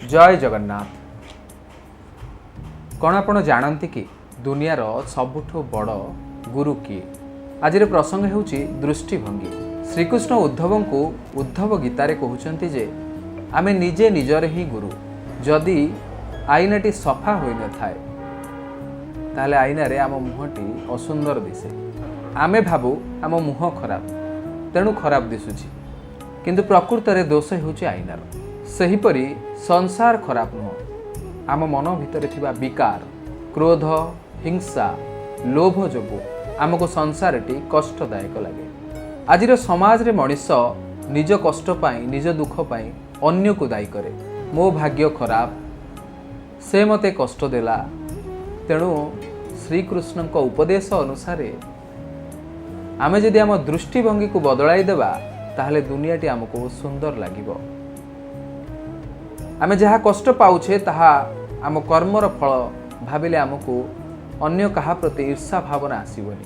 ଜୟ ଜଗନ୍ନାଥ। କ'ଣ ଆପଣ ଜାଣନ୍ତି କି ଦୁନିଆର ସବୁଠୁ ବଡ଼ ଗୁରୁ କିଏ? ଆଜିର ପ୍ରସଙ୍ଗ ହେଉଛି ଦୃଷ୍ଟିଭଙ୍ଗୀ। ଶ୍ରୀକୃଷ୍ଣ ଉଦ୍ଧବଙ୍କୁ ଉଦ୍ଧବ ଗୀତାରେ କହୁଛନ୍ତି ଯେ ଆମେ ନିଜେ ନିଜର ହିଁ ଗୁରୁ। ଯଦି ଆଇନାଟି ସଫା ହୋଇନଥାଏ, ତାହେଲେ ଆଇନାରେ ଆମ ମୁହଁଟି ଅସୁନ୍ଦର ଦିଶେ। ଆମେ ଭାବୁ ଆମ ମୁହଁ ଖରାପ, ତେଣୁ ଖରାପ ଦିଶୁଛି, କିନ୍ତୁ ପ୍ରକୃତରେ ଦୋଷ ହେଉଛି ଆଇନାର। ସେହିପରି ସଂସାର ଖରାପ ନୁହଁ, ଆମ ମନ ଭିତରେ ଥିବା ବିକାର, କ୍ରୋଧ, ହିଂସା, ଲୋଭ ଯୋଗୁଁ ଆମକୁ ସଂସାରଟି କଷ୍ଟଦାୟକ ଲାଗେ। ଆଜିର ସମାଜରେ ମଣିଷ ନିଜ କଷ୍ଟ ପାଇଁ, ନିଜ ଦୁଃଖ ପାଇଁ ଅନ୍ୟକୁ ଦାୟୀ କରେ। ମୋ ଭାଗ୍ୟ ଖରାପ, ସେ ମୋତେ କଷ୍ଟ ଦେଲା। ତେଣୁ ଶ୍ରୀକୃଷ୍ଣଙ୍କ ଉପଦେଶ ଅନୁସାରେ ଆମେ ଯଦି ଆମ ଦୃଷ୍ଟିଭଙ୍ଗୀକୁ ବଦଳାଇ ଦେବା, ତାହେଲେ ଦୁନିଆଟି ଆମକୁ ସୁନ୍ଦର ଲାଗିବ। ଆମେ ଯାହା କଷ୍ଟ ପାଉଛେ, ତାହା ଆମ କର୍ମର ଫଳ ଭାବିଲେ ଆମକୁ ଅନ୍ୟ କାହା ପ୍ରତି ଈର୍ଷା ଭାବନା ଆସିବନି।